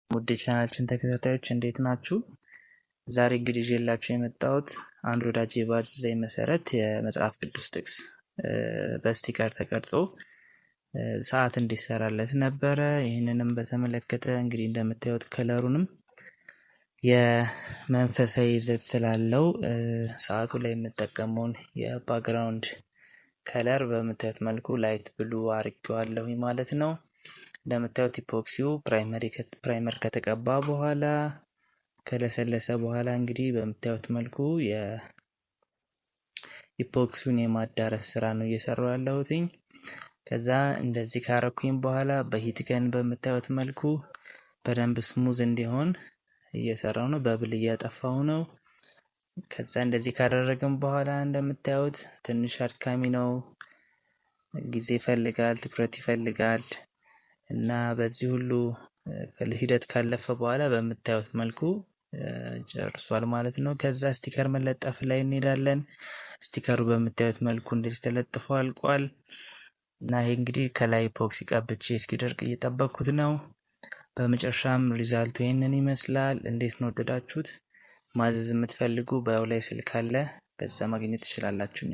ውድ የቻናላችን ተከታታዮች እንዴት ናችሁ? ዛሬ እንግዲህ ይዤላችሁ የመጣሁት አንድ ወዳጄ ባዘዘኝ መሰረት የመጽሐፍ ቅዱስ ጥቅስ በ sticker ተቀርጾ ሰዓት እንዲሰራለት ነበረ። ይህንንም በተመለከተ እንግዲህ እንደምታዩት color ኡንም የመንፈሳዊ ይዘት ስላለው ሰዓቱ ላይ የምጠቀመውን የ background color በምታዩት መልኩ light blue አድርጌዋለሁኝ ማለት ነው። እንደምታዩት epoxy ው primer ከተቀባ በኋላ፣ ከለሰለሰ በኋላ እንግዲህ በምታዩት መልኩ የ epoxy ውን የማዳረስ ስራ ነው እየሰራው ያለሁትኝ። ከዛ እንደዚህ ካረኩኝ በኋላ በ heat gun በምታዩት መልኩ በደንብ smooth እንዲሆን እየሰራው ነው። Bubble እያጠፋው ነው። ከዛ እንደዚህ ካደረግን በኋላ እንደምታዩት ትንሽ አድካሚ ነው። ጊዜ ይፈልጋል፣ ትኩረት ይፈልጋል እና በዚህ ሁሉ ሂደት ካለፈ በኋላ በምታዩት መልኩ ጨርሷል ማለት ነው። ከዛ sticker መለጠፍ ላይ እንሄዳለን። Sticker ኡ በምታዩት መልኩ እንደዚህ ተለጥፎ አልቋል። እና ይሄ እንግዲህ ከላይ epoxy ቀብቼ እስኪደርቅ እየጠበቅኩት ነው። በመጨረሻም result ኡ ይህንን ይመስላል። እንዴት ነው፣ ወደዳችሁት? ማዘዝ የምትፈልጉ bio ላይ ስልክ አለ፣ በዛ ማግኘት ትችላላችሁ።